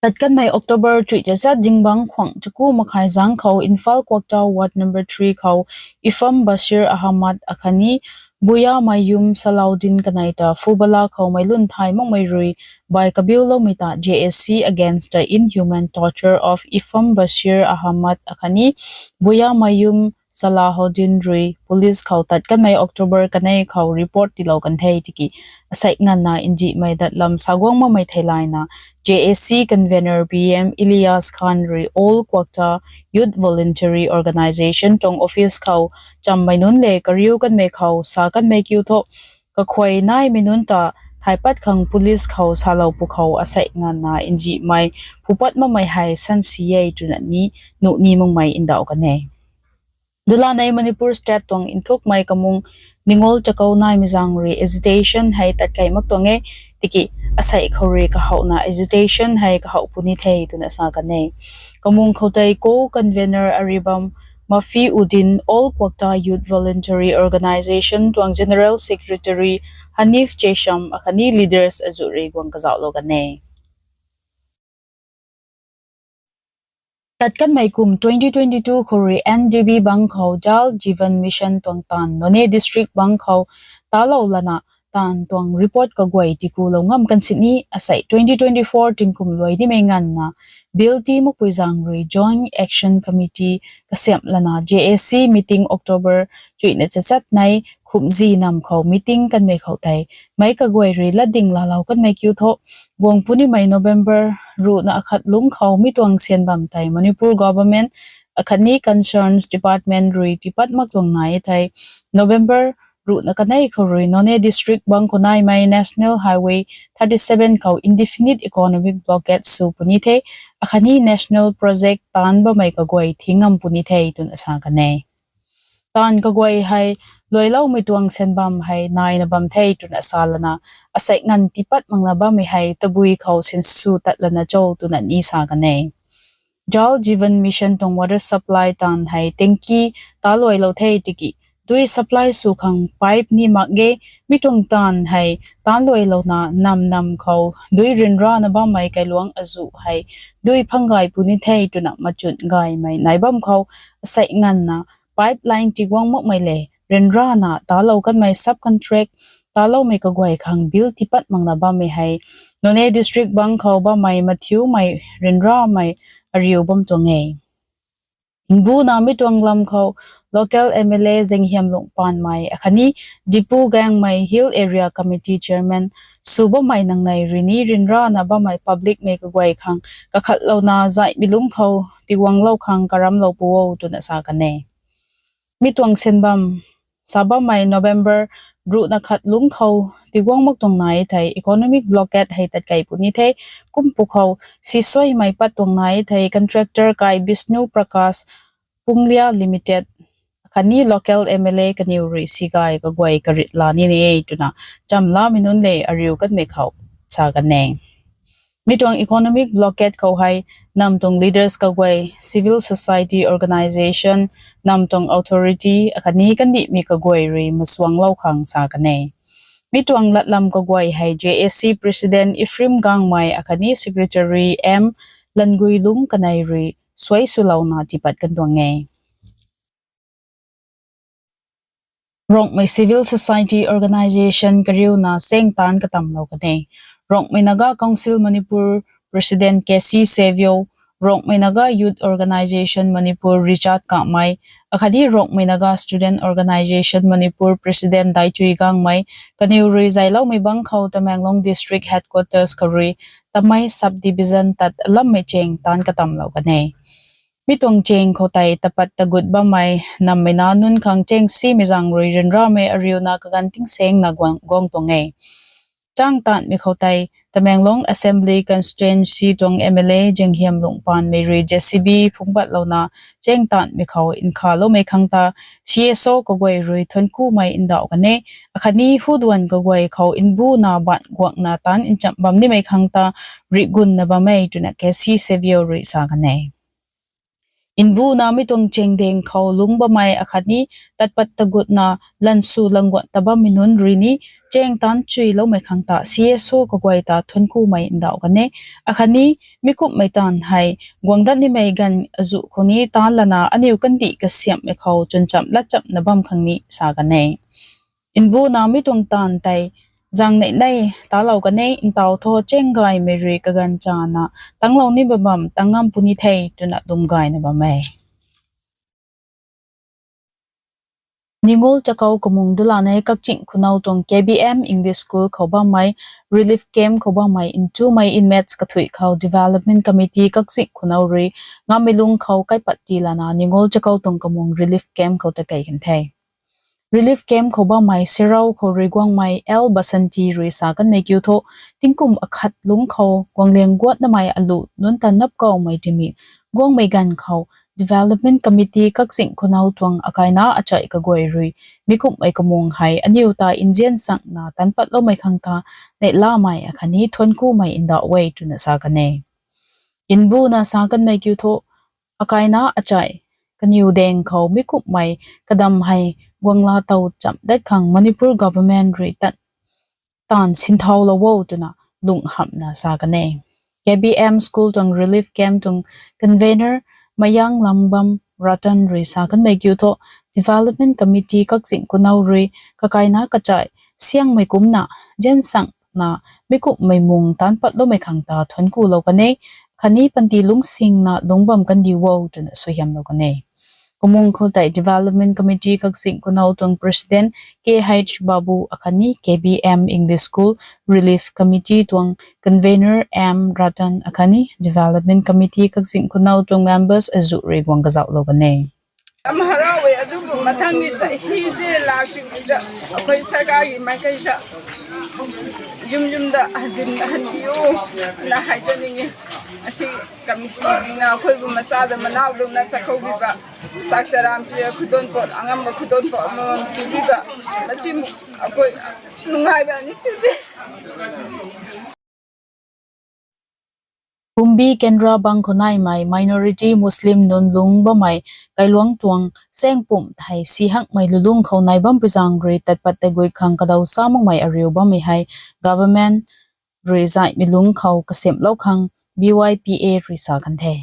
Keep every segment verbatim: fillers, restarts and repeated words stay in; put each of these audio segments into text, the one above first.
Tat kanmei October chuih tachat zingbangc khwang chaku makhai zangc khou Imphal Kwakta Ward number three khou Ifam Bashir Ahmad akhatni Buyamayum Salaudin kanei ta Phubala khou meic lun thay makmei rui bai kabiuloumei ta J A C against the inhuman torture of Ifam Bashir Ahmad akhatni Buyamayum Salahuddin rui police khou tat kanmei October kanei khou report tiilou kan the tiki asei nganvna nzihmei datlam sa guang makmei theilayna J A C convener P M Ilyas Khan rui All Kwakta Youth Voluntary Organisation tuang office khou chammei nunc le kariu kanmei khou sa kanmei kiu tho kakhuay naimei nunc ta thai pat khang police khou salou pwkhou asei nganvna nzihmei phu pat makmei hei sansi e twna ni nuh ni makmei ndauh kan e. Dulanei Manipur state tuang nthukmei kamung ningol chakou naimei zaeng rui agitation hei tatkei mak tuang e tiki asei khou rui kahouhna agitation hei kahouh puni the twna sa kan e. Kamung khou tei co-convener Aribam Mafi Uddin, All Kwakta Youth Voluntary Organisation tuang General Secretary Hanif Chesham akhatni leaders azuh rui guang kazauhlou kan e. Tat kanmei kum twenty twenty-two khou rui N D B bangc khou Jal Jeevan Mission tuang taanv Noney district bangc khou talou lana taanv tuang report kaguay tikulou ngam kan sini asei twenty twenty-four tingkum luai nimei nganvna bill ti makpui zaeng rui Joint Action Committee kasiamh lana J A C meeting October chuihna chachat nei khumzi nam khou meeting kanmei khou tei meic kaguay rui latding laalou kanmei kiu tho guang punimei November ruhna akhat lungc khou mi tuang syan bam tei Manipur government akhatni concerns department rui tipat mak tuang nai thei November ruhna kanei khou rui Noney district bangc khou naimei National Highway thirty-seven khou indefinite economic blockade sw puni the akhatni national project taanv bammei kaguay thing ngam puni the twna sa kan e. Taanv kaguay hei luailoumei tuang syan bam hei naina bam the twna sa lana asei nganv tipat makna bammei hei tabui khou sinsw tat lana cho twna ni sa kan e. Jal Jeevan Mission tuang water supply taanv hei tanki taluailou the tiki dui supply sw khang pipe ni mak ge. Mi tuang taanv hei taanluailouna nam nam khou dui ryanrana bammei kailuangc azuh hei dui phang gay puni the twna machun gaymei nai bam khou asei nganvna pipeline tiguang makmei le ryanrana talou kanmei subcontract taloumei kaguay khang bill tipat makna bammei hei Noney district bangc khou bammei mathiumei ryanramei ariu bam tuang e. Mbuna mi tuang lam khou local M L A Zenghiamlung Panmei akhatni Dipu Gangmei Hill Area Committee Chairman sw bammei nangnei rui ni ryanrana bammei publicmei kaguay khang kakhatlouna zaihmei lungc khou tiguanglou khang karamlou pu o twna sa kan e. Mi tuang syan bam sa bammei November ruhna khat lungc khou tiguang mak tuang nai thei economic blockade hei tatkei puni the. Kum pwkhou sisuaimei pat tuang nai thei contractor kai Bishnu Prakash Punglia Limited akhatni local M L A kaniw rui sigay kaguay karit la ni e twna chamlamei nunc le ariu kanmei khou sa kan e. Mi tuang economic blockade khou hei nam tuang leaders kaguay, civil society organisation, nam tuang authority akhatni kandihmei kaguay rui masuanglou khang sa kan e. Mi tuang latlam kaguay hei J A C President Ephraim Gangmei akhatni Secretary M Languilung kanei rui suai swlouna tipat kan tuang e. Rongmei Civil Society Organisation kariuna cheng taanc katamlou kan e. Rongmei Naga Council Manipur President K C Savio, Rongmei Naga Youth Organisation Manipur Richard Kamei, akhatni Rongmei Naga Student Organisation Manipur President Daichui Gangmei kaniw rui zayloumei bangc khou Tamenglong District Headquarters khou rui Tamei Subdivision tat alammei cheng taanc katamlou kan e. Mi tuang cheng khou tei tapat tagut bammei nammei nac nunc khang cheng simei zaeng rui ryanramei ariuna kaganv tingsengna guang tuang e. Chang taanmei khou tei Tamenglong Assembly Constituency tuang M L A Zenghiamlung Panmei rui J C B phungc patlouna cheng taanmei khou nkhavloumei khang ta C S O kaguay rui thuanckumei ndauh kan e, akhatni huduan kaguay khou mbuna baanc guangna taanc nchamh bam nimei khang ta rihgunna bam e twna K C Savio rui sa kan e. Nbuna mi tuang chengdeng khou lungc bammei akhatni tatpat tagutna lansu langguat ta bammei nunc rui ni cheng taanc chuiloumei khang ta C S O kaguay ta thuanckumei ndauh kan e. Akhatni mi kumhmei taanv hei guang dat nimei ganv azuh khou ni taanc lana aniu kandih kasiamhmei khou chwncham latchapna bam khang ni sa kan e. Nbuna mi tuang taanv tei zang nei nei talou kan e, ntaw thu cheng gaymei rui kaganv chana tanglou ni bam bam tang ngam puni the twna dum gayna bam e. Ningol Chakou kamung dula nei Kakching Khunou tuang K B M English School khou bammei relief camp khou bammei ntumei inmates kathui khou Development Committee Kakching Khunou rui ngammei lung khou kaipat ti lana Ningol Chakou tuang kamung relief camp khou ta kei kan the. Relief camp khou bammei Sirau khou rui guangmei L Basanti rui sa kanmei kiu thu, tingkum akhat lungc khou guangliang guatnamei alu nunc ta nap kawmei timi guangmei ganv khou Development Committee Kakching Khunou tuang akaina achai kaguay rui mi kumhmei kamung hei aniu ta nzian sangna tanpatloumei khang ta neihlamei akhatni thuanckumei ndauh e twna sa kan e. Nbuna sa kanmei kiu thu, akaina achai kaniw daeng khou mi kumhmei kadam hei guangla tow chamh dat khang Manipur government rui tat taanv sinthaulou o twna lung hamhna sa kan e. K B M School tuang relief camp tuang convener Mayang Langbam Ratan rui sa kanmei kiu thu, Development Committee Kakching Khunou rui kakaina kachai siangmei kumcna, ziansangna mi kumhmei mung tanpatloumei khang ta thuanckulou kan e, khatni panty lungcsingna lungc bam kandiu o twna suaihiamlou kan e. Kamung khou tei Development Committee Kakching Khunou tuang President K H Babu akhatni K B M English School Relief Committee tuang convener M Ratan akhatni Development Committee Kakching Khunou tuang members azuh rui guang kazauhlou kan e. Yam harau e, adubu mathangc ni sa hi se lak ching da, akhoi sarkar ki maikei da yum yum da hazin da hanti o na hei zaning e. Asi committee zingna akhoi bu masa da manau lungna chakhou bi ba, sak charam pi khudon pot, angamv khudon pot, amam pi bi ba, machim akhoi nungai ba ni chu de. Kumbi Kendra bang khou naimei minority Muslim nunc lungc bammei kailuang tuang seng pumh hei si hakmei lulung khou nai bam puizang rui tatpat tagui khang kadau sa makmei ariu bammei hei government rui zaihmei lungc khou kasiamhlou khang B Y P A rui sa kan the.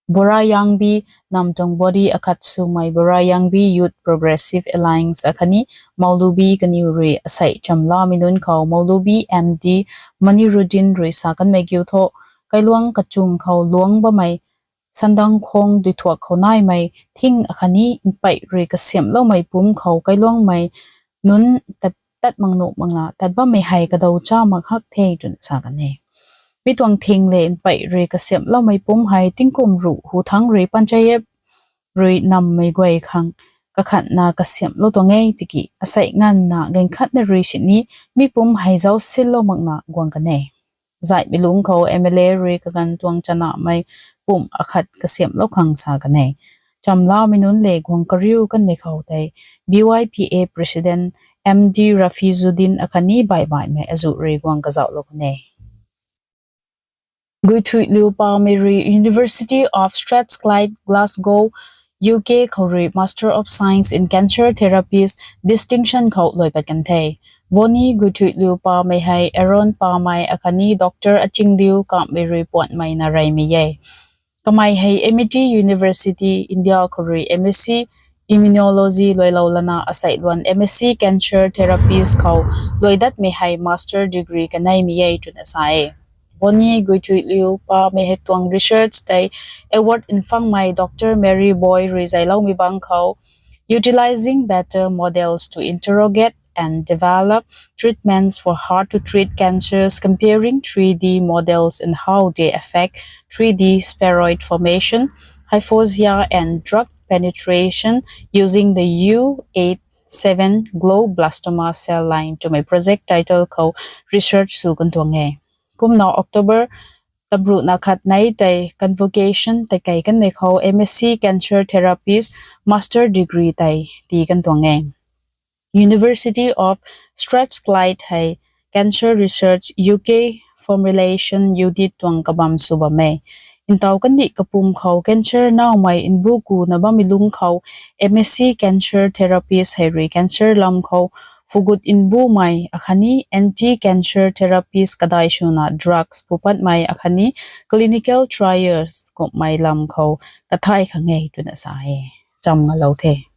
Bora Yangbi nam tuang body akhat swmei Bora Yangbi Youth Progressive Alliance akhatni Maulubi kaniw rui asei chamlamei nunc khou Maulubi M D Maniruddin rui sa kanmei kiu thu, kailuang kachung khou luang bammei Sandang khong duithuak khou naimei thing akhatni npei rui kasiamhloumei pumc khou kailuangmei nunc tat, tat mak nuh makna tat bammei hei kadau cha mak hak the twna sa kan e. Mi tuang thing le npei rui kasiamhloumei pumc hei tingkum ruh hu thangc rui panchayat rui nammei guay khang kakhatna kasiamhlou tuang e tiki asei nganvna gaengc khatna rui sini mi pumc hei zauc sinlou makna guang kan e. Zaihmei lungc khou M L A rui kaganv tuang chanamei pumc akhat kasiamhlou khang sa kan e. Chamlamei nunc le guang kariu kanmei khou tei B Y P A President M D Rafizuddin akhatni baihbaihmei azuh rui guang kazauhlou kan e. Guithuiliu Pamei rui University of Strathclyde, Glasgow, U K khou rui Master of Science in Cancer Therapies distinction khou luaipat kan the. Voni Guithuiliu Pamei hei Aaron Pamei akhatni Doctor Achingliu Kamei rui puanhmei na reymei e. Kamei hei Amity University, India khou rui M S C Immunology luailou lana asei luan M S C Cancer Therapies khou luai datmei hei master degree kaneimei e twna sa e. Voni Guithuiliu Pamei hei tuang research tei award nphangmei Doctor Mary Boy rui zayloumei bang khou, utilizing better models to interrogate and develop treatments for hard to treat cancers, comparing three D models and how they affect three D spheroid formation, hypoxia and drug penetration using the U eight seven glioblastoma cell line twmei project title khou research sw kan tuang e. Kumna October tamruhna khat nei tei convocation tei kei kanmei khou M S C Cancer Therapies master degree tei tii kan tuang e. University of Strathclyde hei Cancer Research U K Formulation Unit tuang kabam sw bam e. Ntaw kandih kapwm khou cancer nowmei mbu kuna bammei lungc khou M S C cancer therapist hei rui cancer lam khou phugut mbumei akhatni anti-cancer therapist kadai swna drugs pupatmei akhatni clinical trials kumhmei lam khou kathay khang e twna sa e. Cham ngalou the.